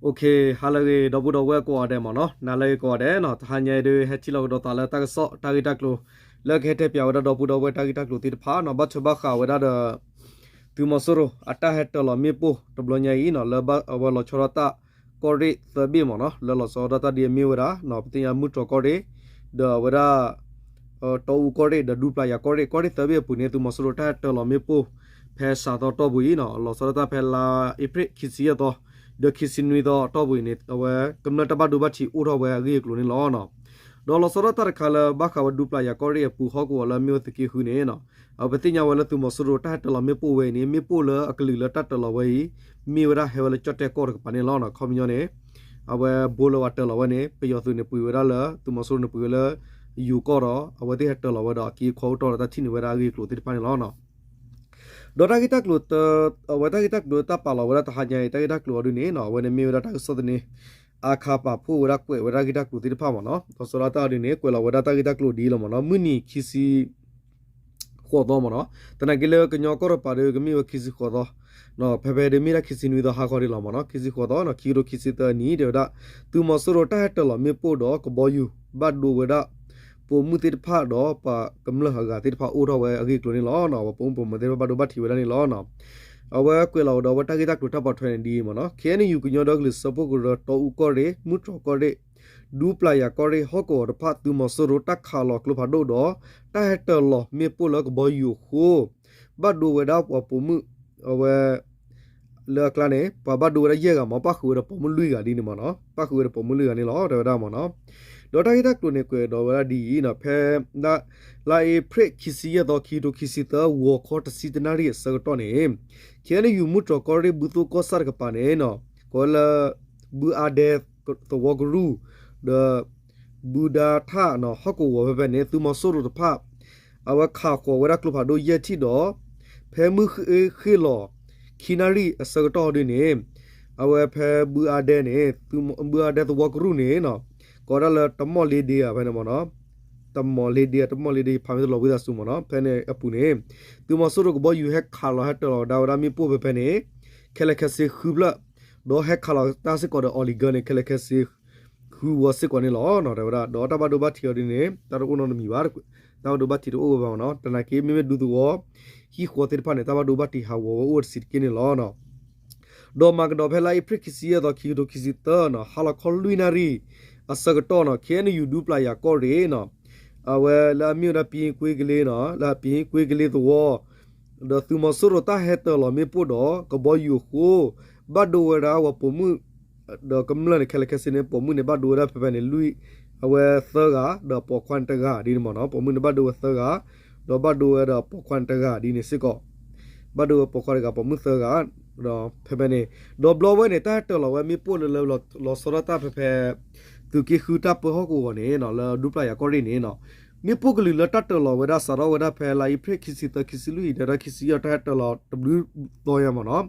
Okay, ဟါလၢအဂ့ၤ ဒီပုၢ်ဒီဝဲၢ်ကိးဂၤဒဲးမ့ၢ်နီၤ, နၤလၢအဂ့ၤကိးဂၤဒဲးနီၤ, တဟါညါအံၤဒုး ဟဲထံၣ်လိာ်ကဒီးသးလၢတၢ်ကစီၣ် တၢ်ဂ့ၢ်တၢ်ကျိၤ လၢကဟဲတဲပၠးဝဲဒၣ်ဒီပုၢ်ဒီဝဲၢ်တၢ်ဂ့ၢ်တၢ်ကျိၤသ့ၣ်တဖၣ်နီၤ, ဘၣ်ထွဲဘၣ်ဃးဝဲဒၣ်ဒီး သုးမီၤစိရိၤအတၢ်ဟဲတၢၤလီၤမ့ၣ်ပိၢ်တဘျီညါအံၤနီၤ, လၢအဝဲလီၤဆီဒၣ်တၢ်ကီၢ်ရ့ၣ်သၢဘ့ၣ်မ့ၢ်နီၤ, လၢလီၤဆီဒၣ်တၢ်ဒ်အမ့ၢ်ဝဲဒၣ်နီၤ, ပသ့ၣ်ညါမုၢ်တြီၤကီၢ်ရ့ၣ် ဒီးအဝဲဒၣ် တီအူကီၢ်ရ့ၣ် ဒီးဒူပျၢ်ယၤကီၢ်ရ့ၣ်, ကီၢ်ရ့ၣ်သၢဘ့ၣ်အပူၤန့ၣ် သုးမီၤစိရိၤတၢ်ဟဲတၢၤလီၤမ့ၣ်ပိၢ် ဖဲစးသီတီၢ်ပူၤအံၤနီၤ, လီၤဆီဒၣ်တၢ်ဖဲလါအ့ဖြ့ၣ်ခံဆံယဲၢ်သီ ဒီးခံဆံနွံသီတီၢ်ပူၤအံၤန့ၣ် အဝဲကမျၢၢ်တၢ်ဘၣ်ဒိဘၣ်ထံးအိၣ်ထီၣ်ဝဲအဂ့ၢ်အကျိၤန့ၣ်လီၤ. ဒီးလီၤဆီဒၣ်တၢ်တခါလၢဘၣ်ဃးဝဲဒူပျၢ်ယၤကီၢ်ရ့ၣ်အပူၤဟီၣ်ကဝီၤလၢအမ့ၢ်ဝဲသုးက့ဃုန့ၣ် ပသ့ၣ်ညါဝဲလၢသုးမီၤစိရိၤတၢ်ဟဲတၢၤလီၤမ့ၣ်ပိၢ်ဝဲအံၤန့ၣ် မ့ၣ်ပိၢ်လၢအကလုာ်လၢတၢ်တၢၤလီၤဝဲအံၤ မ့ၢ်ဝဲဒၣ်ဟဲဝဲလၢကၠီၣ်တဲၣ်ကီၢ်တကပၤန့ၣ်လီၤ. ခီပညီန့ၣ် အဝဲဘိလၢဝဲတၢၤလီၤဝဲန့ၣ် ပယီၤသုးန့ၣ်ပှ့ၤဝဲဒၣ်လၢ သုးမီၤစိရိၤန့ၣ်ပှ့ၤဝဲလၢ ယိၤကီၢ်ဒီး အဝဲသ့ၣ်ဟဲတၢၤလီၤဝဲဒီးအက့အခီအိၣ်တီၢ်ဒီးတၢ်ထံၣ်န့ၢ်ဝဲဒၣ်အဂ့ၢ်အကျိၤသ့ၣ်တဖၣ်န့ၣ်လီၤ. ဒီးတၢ်ဂ့ၢ်တၢ်ကျိၤ အဝဲတၢ်ဂ့ၢ်တၢ်ကျိၤတၢ်ပာ်လီၤဝဲဒၣ်တဟါညါအံၤ တၢ်ဂ့ၢ်တၢ်ကျိၤအီၤဒုန့ၣ် အဝဲန့ၣ်မ့ၢ်ဝဲဒၣ်တၢ်ကစီၣ်သန့ အခါပာ်ဖှိၣ်ဝဲဒၣ်ကွဲးဝဲဒၣ်ဂ့ၢ်တၢ်ကျိၤသ့ၣ်တဖၣ်မ့ၢ်နီၤ, လီၤဆီဒၣ်တၢ်အီၤဒုန့ၣ် ကွဲးလီၤဝဲဒၣ်တၢ်ဂ့ၢ်တၢ်ကျိၤဒ်အံၤလီၤမ့ၢ်နီၤ, မုၢ်နံၤခံဆံ ဃိးသီမ့ၢ်နီၤ, သနာ်က့လၢကညီကီၢ်တပၤဒီးကမ့ၢ်ဝဲခံဆံဃိးသီ, ဖဲဖဲဒုးမ့ၢ်ဒၣ်ခံဆံနွံသီဟါခီဒ်လီၤမ့ၢ်နီၤ, ခံဆံဃိးသီ ခံကထိခံဆံသၢနံၣ် တဲဝဲဒၣ် သုးမီၤစိရိၤတၢ်ဟဲတၢၤလီၤမ့ၣ်ပိၢ်ဒီးကဘီယူၤ ဘၣ်ဒိဝဲဒၣ် ပိာ်မုၣ်သ့ၣ်တဖၣ်ဒီးပှၤကမျၢၢ်အဂၤသ့ၣ်တဖၣ်အိၣ်ထီၣ်ဝဲအဂ့ၢ်အကျိၤန့ၣ်လီၤ. ပှၤပိာ်မုၣ်ပိာ်မၢၤသ့ၣ်တဖၣ်ဘၣ်ဒိဘၣ်ထံးဝဲဒၣ်န့ၣ်လီၤ. အဝဲကွဲးလီၤဝဲဒီးအဝဲတၢ်ဂ့ၢ်တၢ်ကျိၤတၢ်ပိာ်ထွဲန့ၣ်ဒ်အံၤမ့ၢ်နီၤ, ခ့ၣ်အဲၣ်ယူၣ် ကညီဒီကလုာ်စၢဖှိၣ်ကရၢ တီအူကီၢ်ရ့ၣ် မုၢ်တြီၤကီၢ်ရ့ၣ် ဒူပျၢ်ယၤကီၢ်ရ့ၣ် ဟီၣ်ကဝီၤတဖၣ် သုးမီၤစိရိၤတၢ်ခးလီၤကျိဖးဒိၣ်ဒီး တၢ်ဟဲတၢၤလီၤမ့ၣ်ပိၢ်လၢကဘီယူၤအဃိ ဘၣ်ဒိဝဲဒၣ်ပှၤပိာ်မုၣ် အဝဲ လၢအကျါန့ၣ် ပှၤဘၣ်ဒိဝဲဒၣ်ယဲၢ်ဂၤမ့ၢ် ပၣ်ဃုာ်ဝဲဒီးပိာ်မုၣ်လွံၢ်ဂၤဒ်န့ၣ်မ့ၢ်နီၤ, ပၣ်ဃုာ်ဝဲဒီးပိာ်မုၣ်လွံၢ်ဂၤန့ၣ်လီၤ တဲဝဲဒၣ်မ့ၢ်နီၤ. ဒီးတၢ်ဂ့ၢ်တၢ်ကျိၤန့ၣ် ကွဲးဒီးဝဲဒၣ်ဒ်အံၤနီၤ, ဖဲ လါအ့ဖြ့ၣ်ခံဆံယဲၢ်သီ ခံကထိခံဆံသၢ ဂီၤခီတဆံတနၣ်ရံၣ်အဆၢကတီၢ်န့ၣ် ခ့ၣ်အဲၣ်ယူၣ် မုၢ်တြီၤကီၢ်ရ့ၣ် ဘုသိၣ်ကီၢ်ဆၣ်တကပၤန့ၣ်နီၤ, ကိးဝဲလၢ ဘုအါဒဲသဝီကရူၢ် ဒီး ဘုဒါထၣ်နီၤ ဟီၣ်ကဝီၤဖဲဖဲန့ၣ် သုးမီၤစိရိၤတဖၣ် အဝဲခးဃီၤဝဲဒၣ်ကျိဖးဒိၣ်ယဲၢ်ထံၣ်ဒီး ဖဲမုၢ်ဃ့ၢ်လီၤ ခံနၣ်ရံၣ်အဆၢကတီၢ်ဒ်န့ၣ် အဝဲဖဲဘုအါဒဲန့ၣ် ဘုအါဒဲသဝီကရူၢ်န့ၣ်နီၤ ကိးဒၣ်လၢတမီၣ်လ့ဒ့ဧါဖဲန့ၣ်မ့ၢ်နီၤ, တမီၣ်လ့ဒ့ဧါ တမီၣ်လ့ဒ့ ဖးမ့ၢ်တလီၤဝံသးစူၤမ့ၢ်နီၤ, ဖဲန့ၣ်အပူၤန့ၣ် သုးမီၤစိရိၤကဘီယူၤဟဲခးလီၤဟဲတၢၤလီၤကဒါဝဲဒၣ်မ့ၣ်ပိၢ်ဖဲဖဲန့ၣ် ခဲလၢာ်ခဲဆ့ဃုဖျၢၣ် ဒီးဟဲခးလီၤတၢ်စ့ၢ်ကီးဒီး အီလံၤကၢန့ၣ် ခဲလၢာ်ခဲဆ့ ဃုဝီစ့ၢ်ကီးန့ၣ်လီၤ တဲဝဲဒၣ်. ဒီးတၢ်ဘၣ်ဒိဘၣ်ထံးအီၤဒ်န့ၣ် တၢ်တအိၣ်နီတမံၤဘၣ်, တၢ်ဘၣ်ဒိဘၣ်ထံးတအိၣ်ဝဲဘၣ်မ့ၢ်နီၤ, သနာ်က့မ့မ့ၢ်ဒူသဝီ ဟံၣ်ဃီသ့ၣ်တဖၣ်န့ၣ် တၢ်ဘၣ်ဒိဘၣ်ထံးဟးဂီၤဝဲအိၣ်ဝဲတစဲးတက့ၢ်န့ၣ်လီၤ. ဒီးမၤကဒီးဖဲလါအ့ဖြ့ၣ်ခံဆံယဲၢ်သီ ခံကထိခံဆံသၢနီၤ ဟါလီၤခီလွံၢ်နၣ်ရံၣ် အဆၢကတီၢ်နီၤ ခ့ၣ်အဲၣ်ယူၣ် ဒူပျၢ်ယၤကီၢ်ရ့ၣ်နီၤ အဝဲလၢအမ့ၢ်ဝဲဒၣ်ပံကွ့ကလ့နီၤ လၢပံကွ့ကလ့သဝီ ဒီးသုးမီၤစိရိၤတၢ်ဟဲတၢၤလီၤမ့ၣ်ပိၢ်ဒီး ကဘီယူၤအဃိ ဘၣ်ဒိဝဲဒၣ်ပှၤပိာ်မုၣ် ဒီးကမျၢၢ်န့ၣ် ခဲလၢာ်ခဲဆ့န့ၣ် ပိာ်မုၣ်န့ၣ် ဘၣ်ဒိဝဲဒၣ်ဖဲဖဲန့ၣ် လွံၢ် အဝဲသၢဂၤ ဒီးပိာ်ခွါန့ၣ်တဂၤဒ်န့ၣ်မ့ၢ်နီၤ, ပိာ်မုၣ်န့ၣ်ဘၣ်ဒိဝဲသၢဂၤ ဒီးဘၣ်ဒိဝဲဒီးပိာ်ခွါန့ၣ်တဂၤဒ်န့ၣ်စ့ၢ်ကီး ဘၣ်ဒိဝဲပိာ်ခွါတဂၤ ပိာ်မုၣ်သၢဂၤ ဒီးဖဲဖဲန့ၣ် ဒီးဘျီဝဲန့ၣ် တၢ်ဟဲတၢၤလီၤဝဲမ့ၣ်ပိၢ်လၢလၢလီၤဆီဒၣ်တၢ်ဖဲဖဲ သုးက့ဃုတၢ်ပၢဟီၣ်ကဝီၤန့ၣ်နီၤ လၢဒူပျၢ်ယၤကီၢ်ရ့ၣ်န့ၣ်နီၤ မ့ၣ်ပိၢ်ကလုာ်လၢတၢ်တၢၤလီၤဝဲဒၣ်စးထီၣ်ဝဲဒၣ်ဖဲလါအ့ဖြ့ၣ်ခံဆံသၢ ခံဆံလွံၢ်အံၤ ဒီးတၢ်ခံဆံယဲၢ် တၢ်ဟဲတၢၤလီၤတဘျုးသီညါမ့ၢ်နီၤ,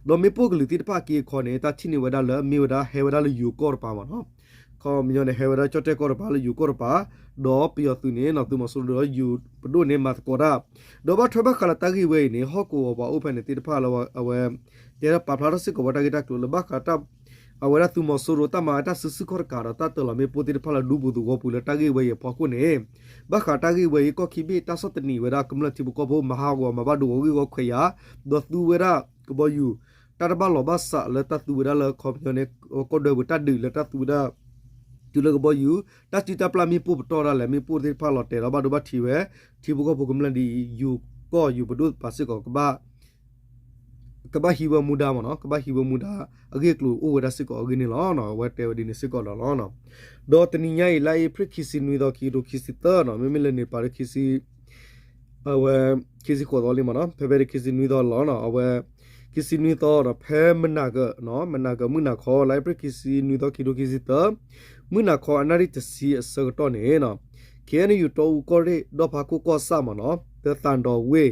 ဒီးမ့ၣ်ပိၢ်ကလုာ်သ့ၣ်တဖၣ်အက့အခီန့ၣ် တၢ်ထံၣ်န့ၢ်ဝဲဒၣ်လၢမ့ၢ်ဝဲဒၣ်ဟဲဝဲဒၣ်လၢယိၤကီၢ်တပၤမ့ၢ်နီၤ, ခီပညီန့ၣ် ဟဲဝဲဒၣ်ကၠီၣ်တဲၣ်ကီၢ်တပၤလၢယိၤကီၢ်တပၤ, ဒီးပယီၤသုးန့ၣ်နီၤ သုးမီၤစိရိၤဒီးယိၤပဒိၣ်န့ၣ်မၤသကိးတၢ်, ဒီးဘၣ်ထွဲဘၣ်ဃးလၢတၢ်ဂ့ၢ်ဝဲအံၤန့ၣ် ဟီၣ်ကဝီၤပှၤအိၣ်ဖဲန့ၣ်သ့ၣ်တဖၣ်လၢအဝဲ တဲဒၣ်ပာ်ဖျါထီၣ်စ့ၢ်ကီးဝဲတၢ်ဂ့ၢ်တၢ်ကျိၤလၢဘၣ်ဃးတၢ် အဝဲဒၣ်သုးမီၤစိရိၤတၢ်မၤတၢ်စုဆူၣ်ခီၣ်တကးဒီး တၢ်တၢၤလီၤမ့ၣ်ပိၢ်သ့ၣ်တဖၣ်လၢဒူပူၤသဝီပူၤလၢတၢ်ဂ့ၢ်ဝဲအံၤအဖီခိၣ်န့ၣ်, ဘၣ်ဃးတၢ်ဂ့ၢ်ဝဲအံၤ ကီၢ်ခံဘ့ၣ်တၢ်ဆီၣ်သနံးဝဲဒၣ်ကမျၢၢ်ထံဖိကီၢ်ဖိ မၤဟးဂီၤမၤဘၣ်ဒိဂီၤဂ့ၢ်ဂီၤခွဲးယာ်, ဒီးသူဝဲဒၣ်ကဘီယူၤ တၢ်တဘၣ်လီၤဘၣ်စးလၢတၢ်သူဝဲဒၣ်လၢခီပညီန့ၣ် ကီၢ်ဒွဲၣ်ပူၤတၢ်ဒုးလၢတၢ်သူဝဲဒၣ် တုၤလၢကဘီယူၤ တၢ်စုတၢ်ပျၢ်မ့ၣ်ပိၢ်ပတီၢ်ဒၣ်လဲာ် မ့ၣ်ပိၢ်သ့ၣ်တဖၣ်လီၤတဲာ်ဒီးဘၣ်ဒိဘၣ်ထံးဝဲ ထံဖိကီၢ်ဖိကမျၢၢ်ဒ်အံၤ ယိၤကီၢ်ယိၤပဒိၣ်တပၤစ့ၢ်ကီး ကဘၣ်ဟံးဝဲမူဒါမ့ၢ်နီၤ, ကဘၣ်ဟံးဝဲမူဒါ အဂ့ၢ်အကျိၤအိၣ်ဝဲဒၣ်စ့ၢ်ကီးအဂ့ၢ်န့ၣ်လီၤ. အဝဲတဲဝဲဒ်န့ၣ်စ့ၢ်ကီးလီၤ. ဒီးတနံၤညါအံၤ လါအ့ဖြ့ၣ်ခံဆံနွံသီ ခံကထိခံဆံသၢနီၤ, မ့မ့ၢ်လၢန့ၣ်ပာ်လၢ အဝဲ ခံဆံဃိးသီလံမ့ၢ်နီၤ, ဖဲဖဲဒၣ်ခံဆံနွံသီလီၤ. အဝဲ ခံဆံနွံသီဒီး ဖဲမုၢ်နၤကၢၤ မုၢ်နၤကၢၤမုၢ်နၤခီ လါအ့ဖြ့ၣ်ခံဆံနွံသီ ခံကထိခံဆံသၢ မုၢ်နၤခီအနၣ်ရံၣ်တဆံအဆၢကတီၢ်န့ၣ်နီၤ, ခ့ၣ်အဲၣ်ယူၣ် တီအူကီၢ်ရ့ၣ် ဒီၣ်ဖးခိၣ်ကီၢ်ဆၣ်မ့ၢ်နီၤ, လၢသးဒီးဝ့ၢ်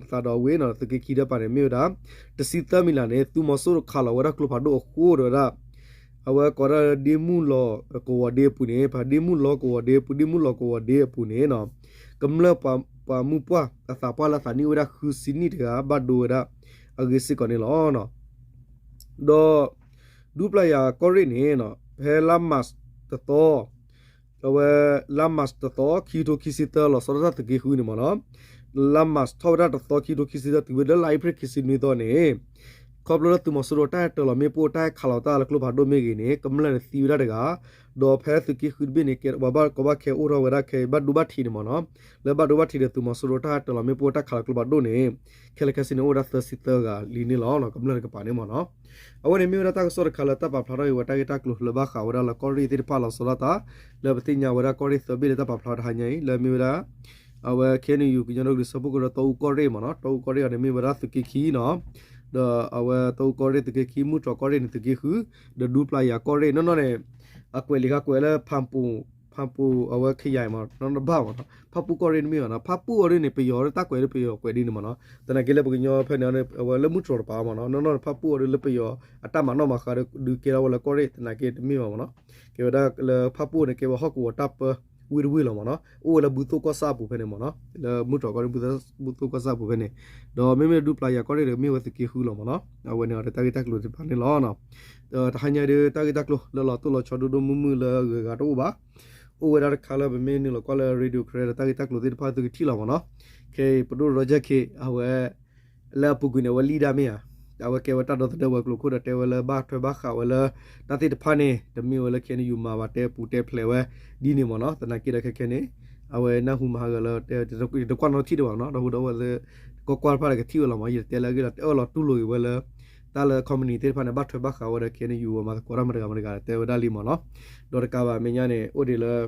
သးဒီးဝ့ၢ်နီၤ သုးက့ခံဒီးပၤန့ၣ် မ့ၢ်ဝဲဒၣ် တဆံသၢမံးလးန့ၣ် သုးမီၤစိရိၤခးလီၤဝဲဒၣ်ကျိဖးဒိၣ်အဃိဒီးဝဲဒၣ် အဝဲကိးဒၣ်လၢဒ့မုၢ်လီၤကဝီၤဒ့အပူၤန့ၣ် ဖဲဒ့မုၢ်လီၤကဝီၤဒ့အပူၤ ဒ့မုၢ်လီၤကဝီၤဒ့အပူၤန့ၣ်နီၤ, ကမျၢၢ်ပှၤမုၢ်ပှၢ်အသးပှၢ်လၢအသးနံၣ်အိၣ်ဝဲဒၣ်ဃုဆံနံၣ်တဂၤ ဘၣ်ဒိဝဲဒၣ်အဂ့ၢ်စ့ၢ်ကီးန့ၣ်လီၤ. ဒီး ဒူပျၢ်ယၤကီၢ်ရ့ၣ်န့ၣ် ဖဲလါမးတသီ အဝဲ လါမးတသီ ခံကထိခံဆံသၢ လီၤဆီဒၣ်တၢ်သုးက့ဃုန့ၣ်မ့ၢ်နီၤ, လါမးထီၣ်ဝဲဒၣ်တသီ ခံကထိခံဆံသၢ တုၤဝဲလၢလါအ့ဖြ့ၣ်ခံဆံနွံသီန့ၣ် ခီဖျိလၢသုးမီၤစိရိၤတၢ်ဟဲတၢၤလီၤမ့ၣ်ပိၢ် တၢ်ဟဲခးလီၤတၢ်လၢကျိဖးဒိၣ်မ့ၢ်ဂ့ၤန့ၣ် ကမျၢၢ်န့ၣ်သံဝဲဒၣ်တဂၤ, ဒီးဖဲသုးက့ဃုတဘ့ၣ်န့ၣ် ကဲပှၤဘၣ်ကီဘၣ်ခဲအိၣ်ထီၣ်ဝဲဒၣ်ခဲအံၤ ဘၣ်ဒိဘၣ်ထံးန့ၣ်မ့ၢ်နီၤ, လၢဘၣ်ဒိဘၣ်ထံးဒီးသုးမီၤစိရိၤတၢ်ဟဲတၢၤလီၤမ့ၣ်ပိၢ်တၢ်ခးလီၤကျိဖးဒိၣ်န့ၣ် ခဲလၢာ်ခဲဆ့န့ၣ် အိၣ်ဝဲဒၣ်သၢဆံသၢဂၤလံန့ၣ်လီၤ. ကမျၢၢ်တကပၤန့ၣ်မ့ၢ်နီၤ, အဝဲန့ၣ်မ့ၢ်ဝဲဒၣ်တၢ်ကစီၣ်တခါလၢတၢ်ပာ်ဖျါထီၣ်က့ၤဝဲတၢ်ဂ့ၢ်တၢ်ကျိၤလၢဘၣ်ဃးဝဲဒၣ်လၢကီၢ်ရ့ၣ်သ့ၣ်တဖၣ်လီၤဆီဒၣ်တၢ်, လၢပသ့ၣ်ညါဝဲဒၣ်ကီၢ်ရ့ၣ်သၢဘ့ၣ်လၢတၢ်ပာ်ဖျါတဟါညါအံၤ လၢမ့ၢ်ဝဲဒၣ် အဝဲ ခ့ၣ်အဲၣ်ယူၣ် ကညီဒီကလုာ်စၢဖှိၣ်ကရၢတၢ်အူကီၢ်ရ့ၣ်မ့ၢ်နီၤ, တၢ်အူကီၢ်ရ့ၣ်အီၤန့ၣ်မ့ၢ်ဝဲဒၣ်သုးက့ခံနီၤ, ဒီးအဝဲတၢ်အူကီၢ်ရ့ၣ်သုးက့ခံ မုၢ်တြီၤကီၢ်ရ့ၣ်န့ၣ်သုးက့ဃု, ဒီးဒူပျၢ်ယၤကီၢ်ရ့ၣ် နီၢ်နီၢ်န့ၣ် အကွဲးလံာ်ခါကွဲးလၢ ဖၣ်ပူၣ် ဖၣ်ပူၣ်အဝဲခယၤမ့ၢ်နီၤ နီၢ်နီၢ်တဘၣ်မ့ၢ်နီၤ, ဖၣ်ပူၣ်ကီၢ်ရ့ၣ်န့ၣ်မ့ၢ်နီၤ, ဖၣ်ပူၣ်အီၤဒ်န့ၣ် ပယီၤတၢ်ကွဲးဒ်ပယီၤကွဲးဒ်န့ၣ်မ့ၢ်နီၤ, သနာ်က့လၢပကညီဖဲန့ၣ် အဝဲလၢမုၢ်တြီၤတပၤမ့ၢ်နီၤ, နီၢ်နီၢ်န့ၣ် ဖၣ်ပူၣ်အီၤဒ်လၢပယီၤအတၢ်မၤနီၣ်မၤဃါဒီးဒုးကဲထီၣ်ဝဲလၢကီၢ်ရ့ၣ် သနာ်က့တမ့ၢ်ဘၣ်မ့ၢ်နီၤ, ကဲဝဲဒၣ်လၢဖၣ်ပူၣ်န့ၣ် ကဲဝဲဟီၣ်ကဝီၤတၢ်ပၢဝ့ၢ်တဝ့ၢ်လီၤမ့ၢ်နီၤ, အိၣ်ဝဲလၢဘုသိၣ်ကီၢ်ဆၣ်အပူၤဖဲန့ၣ်မ့ၢ်နီၤ, လၢမုၢ်တြီၤကီၢ်ရ့ၣ် ဘုသိၣ်ကီၢ်ဆၣ်အပူၤဖဲန့ၣ်, ဒီးမ့မ့ၢ်ဒူပျၢ်ယၤကီၢ်ရ့ၣ်ဒီး မ့ၢ်ဝဲသုးက့ဃုလီၤမ့ၢ်နီၤ, အဝဲန့ၣ်အီၤဒီးတၢ်ဂ့ၢ်တၢ်ကျိၤတဖၣ်န့ၣ်လီၤ. ဒီးတဟါညါဒီးတၢ်ဂ့ၢ်တၢ်ကျိၤလၢလီၤတိၢ်လီၤဆီဒိၣ်ဒိၣ်မုၢ်မုၢ်လၢအဂုၤအဂၤတအိၣ်ဘၣ်, အိၣ်ဝဲဒၣ်တခါလၢပမ့ၢ်နုာ်လီၤကွၢ်လၢ Radio Karen ဒီးတၢ်ဂ့ၢ်တၢ်ကျိၤသ့ၣ်တဖၣ်သုကထံၣ်လီၤမ့ၢ်နီၤ, ခဲအံၤပဒိၣ် Roger Khin အဝဲ လၢအပူၤကွံာ်န့ၣ် အဝဲလံၣ်ဒၣ်မ့ၢ်ဧါ, အဝဲကဲဝဲတၢ်ဒီသဒၢဝဲၤကျိၤခိၣ်ဒီးတဲဝဲလၢဘၣ်ထွဲဘၣ်ဃးဝဲလၢ တၢ်သ့ၣ်တဖၣ်န့ၣ် တမ့ၢ်ဝဲလၢ ခ့ၣ်အဲၣ်ယူၣ် မၤဘၣ်တဲပူၤတဲဖျဲးဝဲဒ်န့ၣ်မ့ၢ်နီၤ, သနာ်က့ဒီးခဲခဲန့ၣ် အဝဲနၢ်ဟူမၤဟါဂၤလၢ တကွၢ်နီထံၣ်တဘၣ်နီၤ, ဒီပုၢ်ဒီဝဲၢ်လၢ ကကွၢ်တဖၣ်ဒီးကထံၣ်ဝဲလီၤမ့ၢ်, ယတတဲလၢအဂ့ၢ်လီၤ, တအၢၣ်လီၤတူၢ်လိာ်က့ၤဝဲလၢ တၢ်လၢ company သ့ၣ်တဖၣ်န့ၣ် ဘၣ်ထွဲဘၣ်ဃးဝဲဒီး ခ့ၣ်အဲၣ်ယူၣ် မၤသကိးတၢ်မတၤတဂၤမတၤတဂၤ တဲဝဲဒၣ်လံမ့ၢ်နီၤ, ဒီးတကးဘၣ်မဲာ်ညါန့ၣ် အိၣ်ဒံးလၢ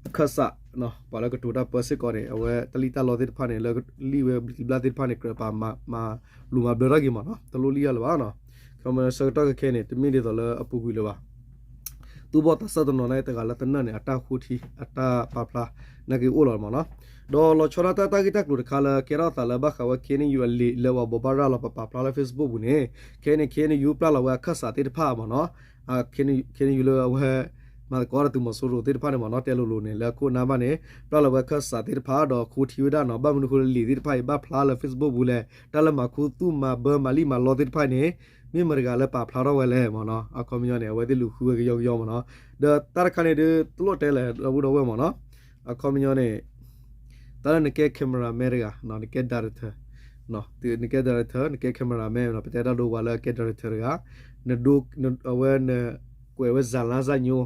အခၢၣ်စး ပှၤလၢကတိၤတၢ်ပၢစ့ၢ်ကီးန့ၣ် အဝဲတၢ်လံၣ်တၢ်လီသ့ၣ်တဖၣ်န့ၣ် လၢလံၣ်ဝဲဘျံးဘျၣ်သ့ၣ်တဖၣ်န့ၣ် ကြၢးပာ်မၤလူၤမၤဘျၢထီၣ်က့ၤမ့ၢ်နီၤ, တလိၣ်လံၣ်ယၢ်လၢၤဘၣ်နီၤ, ခီမ့ၢ်ဆၢကတီၢ်ခဲခဲန့ၣ် တမ့ၢ်ဒ်သိးလၢအပူၤကွံာ်လၢၤဘၣ် သူၣ်ဘီၣ်သးစၢ်တနီၤန့ၣ် တဂၤလၢတနၢၣ်န့ၣ် အတၢ်ဃိထံ အတၢ်ပာ်ဖျါ နာ်က့အိၣ်လီၤမ့ၢ်နီၤ, ဒီးလီၤဆီဒၣ်တၢ်တၢ်ဂ့ၢ်တၢ်ကျိၤတခါလၢ ကဲထီၣ်သးလၢဘၣ်ဃးဝဲ ခ့ၣ်အဲၣ်ယူၣ် အလံာ်လၢပှၤဘိးဘၣ်ရၤလီၤပပာ်ဖျါလၢ Facebook ပူၤန့ၣ်, ခဲအံၤန့ၣ် ခ့ၣ်အဲၣ်ယူၣ် ပျၢ်လီၤဝဲအခၢၣ်စးသ့ၣ်တဖၣ်မ့ၢ်နီၤ, ခ့ၣ်အဲၣ်ယူၣ် လၢအဝဲ မၤသကိးဒီးသုးမီၤစိရိၤသ့ၣ်တဖၣ်န့ၣ်မ့ၢ်နီၤ, တဲလိၤလိၤန့ၣ် လၢအခိၣ်အနၢ်ဘၣ်န့ၣ် ပျၢ်လီၤဝဲအခၢၣ်စးသ့ၣ်တဖၣ်ဒီးဃိထံဝဲဒၣ်နီၤ, ဘၣ်မနုၤအဃိလၢလံာ်သ့ၣ်တဖၣ်အံၤ ဘၣ်ဖျါလၢ Facebook ပူၤလဲၣ်, တၢ်လၢမၤခူသူၣ်မၤဘၢမၤလံၣ်မၤလီသ့ၣ်တဖၣ်အံၤန့ၣ် မ့ၢ်မတၤတဂၤလၢပာ်ဖျါထီၣ်ဝဲလဲၣ်မ့ၢ်နီၤ, အခီပညီန့ၣ် အဝဲသ့ၣ်လူၤဃုဝဲကယီကယီမ့ၢ်နီၤ, ဒီးတၢ်တခါန့ၣ်ဒုး တလိၣ်တဲလဲၣ် ဒီပုၢ်ဒီဝဲၢ်မ့ၢ်နီၤ, အခီပညီန့ၣ် တၢ်လၢနကဲ cameraman တဂၤ, နကဲ director, နကဲ director နကဲ cameraman မ့ၢ်နီၤ, ပတဲတၢ်ဒိပှၤလၢအကဲ director တဂၤ, နဒိ အဝဲန ကွဲးဝဲ ဇာတ်လမ်း ဇာတ်ညိ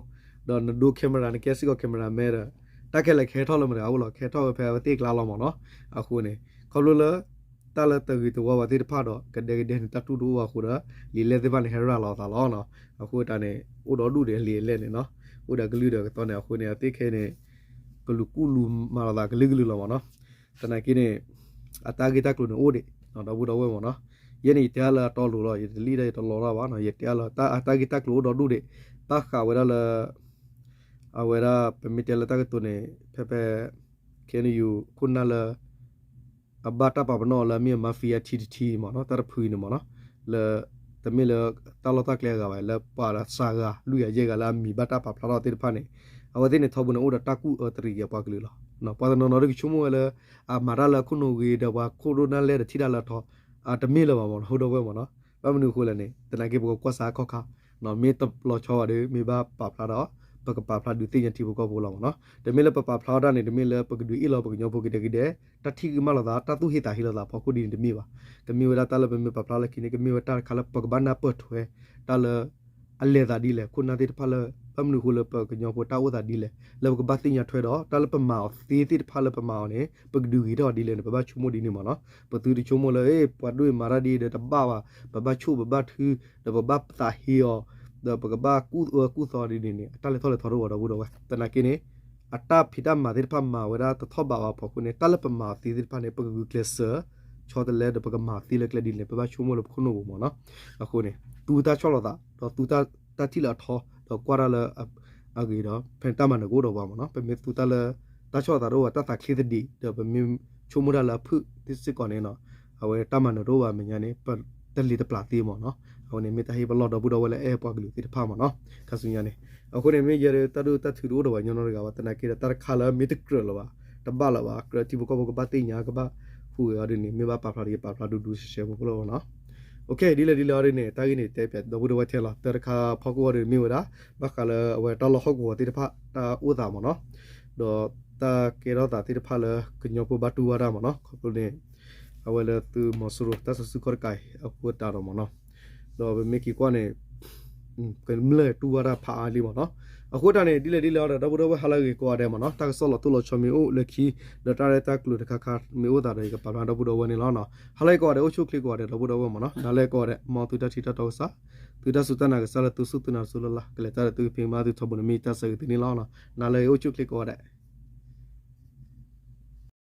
ဒီးနဒိ camera နကဲစ့ၢ်ကီး cameraman ဒီး တၢ်ခဲလၢာ်ကဟဲထီၣ်လၢမတၤတဂၤအိၣ်လီၤ, ကဟဲထီၣ်ဝဲဖဲအဝဲသ့ၣ်အကျါလီၤမ့ၢ်နီၤ, အဃိန့ၣ် ခီဖျိလၢ တၢ်လၢတဂ့ၤတဝါဘၣ်သ့ၣ်တဖၣ်ဒီး ကဒဲကဒဲန့ၣ် တၢ်တူၢ်တအိၣ်အဃိဒီး လံာ်လဲၢ်သ့ၣ်တဖၣ်န့ၣ် ဟဲရၤလီၤအသးလီၤနီၤ, အဃိတၢ်န့ၣ် အိၣ်ဒီးဒူၣ်ဒီးလံာ်လဲၢ်န့ၣ်နီၤ, အိၣ်ဒီးကလုၢ်ဒီးကသီန့ၣ် အဃိန့ၣ် အသ့ၣ်ခဲအံၤန့ၣ် ကလူၤကူၣ်လူၤမၤလိာ်သးကလုာ်ကလုာ်လီၤမ့ၢ်နီၤ, သနာ်က့န့ၣ် အတၢ်ဂ့ၢ်တၢ်ကျိၤန့ၣ်အိၣ်ဒံး ဒီပုၢ်ဒီဝဲၢ်မ့ၢ်နီၤ, ယဲန့ၣ် ယတဲအါလၢအတီအလိၤလီၤ, ယတလံၣ်ဒၣ်ယတလီတၢ်ဘၣ်နီၤ, ယတဲအါလၢအတၢ်ဂ့ၢ်တၢ်ကျိၤအိၣ်ဒီးဒူၣ်ဒံး, ဘၣ်ဃးဝဲဒၣ်လၢ အဝဲဒၣ်ပမ့ၢ်တဲလၢတၢ်ကတိၤန့ၣ် ဖဲဖဲ ခ့ၣ်အဲၣ်ယူၣ် ခိၣ်နၢ်လၢ အဘၣ်တၢ်ပာ်ပနီၣ်အီၤလၢအမ့ၢ် mafia ထံတထံမ့ၢ်နီၤ, တၢ်တဖုအံၤန့ၣ်မ့ၢ်နီၤ, လၢ တမ့ၢ်လၢတၢ်လီၢ်တၢ်ကျဲအဂၤဘၣ်, လၢပှၤသးဂၤ လွံၢ်ဂၤယဲၢ်ဂၤလၢအမံၤဘၣ်တၢ်ပာ်ဖျါထီၣ်သ့ၣ်တဖၣ်န့ၣ်, အဝဲသ့ၣ်န့ၣ်ထီဘိန့ၣ် အိၣ်ဒီးတၢ်ကူၣ်အၢတရံးက့ၤပှၤကလုာ်လီၤ. ပှၤတနီၤနီၤဒ်ကဆိကမိၣ်ဝဲလၢ အမၤတၢ်လၢအခိၣ်နူာ်ဂ့ၤဒီးပှၤခိၣ်ဒိၣ်နၢ်လဲၢ်ဒီးထံၣ်တၢ်လၢအထီ, တမ့ၢ်လၢၤဘၣ်မ့ၢ်နီၤ, ဒီပုၢ်ဒီဝဲၢ်မ့ၢ်နီၤ, ဘၣ်မနုၤအဃိလဲၣ်န့ၣ် သနာ်က့ပကကွၢ်စးအခီၣ်ခါ မ့ၢ်တလီၤဆီဘၣ်ဒီး မ့ၢ်ဘၣ်ပာ်ဖျါဒီး ပကပာ်ဖျါဒုးသ့ၣ်ညါထံဖိကီၢ်ဖိလီၤမ့ၢ်နီၤ. တမ့ၢ်လၢပပာ်ဖျါဝဲဒၣ်န့ၣ် တမ့ၢ်လၢပကဒုးအ့ၣ်လိာ်ပှၤကညီဖိကဒဲကဒဲ, တၢ်ထံၣ်ကမၣ်လိာ်သး တၢ်သူၣ်ဟ့သးဟ့လိာ်သးအဖီခိၣ်ဒ်န့ၣ်တမ့ၢ်ဘၣ်. ကမ့ၢ်ဝဲဒၣ်တၢ်လၢပမ့ၢ်ပာ်ဖျါလၢခံန့ၣ် ကမ့ၢ်ဝဲတၢ်တခါလၢပကဘၣ်နၢ်ပၢၢ်ထွဲ တၢ်လၢ အလဲၤသးဒ်လဲၣ်, ခိၣ်နၢ်သ့ၣ်တဖၣ်လၢ ဘၣ်မနုၤအဃိလၢပှၤကညီဖိတၢ်အိၣ်သးဒ်လဲၣ်, လၢပကဘၣ်သ့ၣ်ညါထွဲဒီး တၢ်လၢပမၤအီၤသ့သ့ၣ်တဖၣ်လၢပမၤအီၤန့ၣ် ပကဒုးဂ့ၤထီၣ်အီၤဒ်လဲၣ်န့ၣ် ပဘၣ်ဆိကမိၣ်ဒ်န့ၣ်မ့ၢ်နီၤ. ပသုတဆိကမိၣ်လၢ ပှၤဒိၣ်အံၤမၤတၢ်ဒ်ဒီးတဘၣ်ဘၣ်, ပဘၣ်ဆိၣ်ပဘၣ်ထု ဒီးပဘၣ်သးဟ့အီၤ, ဒီးပကဘၣ်ကူၣ်အၢကူၣ်သီဒ်န့ၣ်န့ၣ် အတၢ်လဲၤထီၣ်လဲၤထီတအိၣ်ဘၣ် ဒီပုၢ်ဒီဝဲၢ်. သနာ်က့န့ၣ် အတၢ်ဖံးတၢ်မၤသ့ၣ်တဖၣ်မၤဝဲဒၣ်တထီၣ်ဘးဘၣ်အဖီခိၣ်န့ၣ် တၢ်လၢပမၤအီၤသ့သ့ၣ်တဖၣ်န့ၣ် ပကဂုာ်ကျဲးစၢး ဆီတလဲဒီးပကမၤအီၤသ့လၢကျဲဒ်လဲၣ် ပဘၣ်ဆိကမိၣ်လၢပခိၣ်နူာ်ပူၤမ့ၢ်နီၤ. အဃိန့ၣ် သူတၢ်ဆီၣ်လီၤသး ဒီးသူတၢ်ထံၣ်လၢအထီ ဒီးကွၢ်တၢ်လၢအဂ့ၤဒီး ဖဲန့ၣ်တၢ်မၤနၢၤကအိၣ်ဒီးပှၤမ့ၢ်နီၤ. ပမ့ၢ်သူတၢ်လၢ တၢ်ဆီၣ်လီၤသးတအိၣ်ဘၣ် တၢ်သးချ့သဒံး ဒီးပမ့ၢ်ဆိကမိၣ်တၢ်လၢအဖုၣ်သ့စ့ၢ်ကီးန့ၣ်နီၤ အဝဲတၢ်မၤနၢၤတအိၣ်ဘၣ်အမဲာ်ညါန့ၣ် ပတလံၤတပျၢ်သ့မ့ၢ်နီၤ. အဃိန့ၣ် မ့ၢ်တၢ်ဟ့ၣ်ပလီၢ်ဒီပုၢ်ဒီဝဲၢ်လၢအဲၣ်ပှၤကလုာ်သ့ၣ်တဖၣ်မ့ၢ်နီၤ ခါဆူညါန့ၣ်. အဃိန့ၣ် မ့ၢ်ယဲဒၣ်တၢ်ဒိၣ်တၢ်ထုးတအိၣ်ဒီးပှၤကညီနီတဂၤဘၣ် သနာ်က့ဒီးတၢ်တခါလၢမ့ၢ်တကြၢးလၢၤဘၣ် တဘၣ်လၢၤဘၣ် ကြၢးထံဖိကီၢ်ဖိကဘၣ်သ့ၣ်ညါ ကဘၣ်ဟူးဂဲၤအီၤဒ်န့ၣ် မ့ၢ်ဘၣ်ပာ်ဖျါတဂ့ၤ ပာ်ဖျါဒူဒူဆှဲဆှဲဖိဖိလၢမ့ၢ်နီၤ. ဒ်လဲၣ်ဒ်လဲၣ်အီၤဒ်န့ၣ် တၢ်ဂ့ၢ်န့ၣ် တဲပၠးဒီပုၢ်ဒီဝဲၢ်ထဲလီၤ. တၢ်တခါဖီခိၣ်အီၤဒ်န့ၣ်မ့ၢ်ဝဲဒၣ် ဘၣ်ဃးလၢအဝဲတၢ်လီၢ်ဟီၣ်ကဝီၤသ့ၣ်တဖၣ်တၢ်အိၣ်သးမ့ၢ်နီၤ, ဒီးတၢ်ကဲထီၣ်သးသ့ၣ်တဖၣ်လၢကညီဖိဘၣ်တူၢ်ဘၣ်တၢ်မ့ၢ်နီၤ, ခီဖျိန့ၣ် အဝဲလၢသုးမီၤစိရိၤတၢ်စုဆူၣ်ခီၣ်တကးအံၤအဃိတးဒီးမ့ၢ်နီၤ, ဒီးပမ့ၢ်က့ၤကွၢ်န့ၣ် ကမျၢၢ်တူၢ်ဘၣ်တၢ်ဖးအါလံမ့ၢ်နီၤ. အဃိတၢ်န့ၣ် ဒ်လဲၣ်ဒ်လဲၣ်အီၤဒီး ဒီပုၢ်ဒီဝဲၢ်ဟါလၢအဂ့ၤကိးဂၤဒဲးမ့ၢ်နီၤ, တၢ်ကစီၣ်လီၤတိၢ်လီၤဆီမ့ၢ်အိၣ်လၢခံ ဒီးတၢ်ရဲၣ်တၢ်ကျဲၤတခါခါမ့ၢ်အိၣ်သးဒီး ယကပာ်ဖျါဒီပုၢ်ဒီဝဲၢ်န့ၣ်လီၤ. ဟါလၢအဂ့ၤကိးဂၤဒဲး အိၣ်ဆူၣ်ချ့ကိးဂၤဒဲးဒီပုၢ်ဒီဝဲၢ်မ့ၢ်နီၤ, နၤလၢအဂ့ၤကိးဂၤဒဲး မ်သုတၢ်ထံၣ်တၢ်တီကစၢ်, သုတၢ်စူၢ်တၢ်နာ်ကစၢ်လၢသုစူၢ်သုနာ်တစိၤလၢ်လၢ် ကလဲၤတၢ်ဒီးသုကဖံးကမၤသုထီဘိန့ၣ်မ့ၢ်တၢ်ဆၢဂ့ၤသုန့ၣ်လီၤ. နၤလၢအဂ့ၤ အိၣ်ဆူၣ်ချ့ကိးဂၤဒဲး.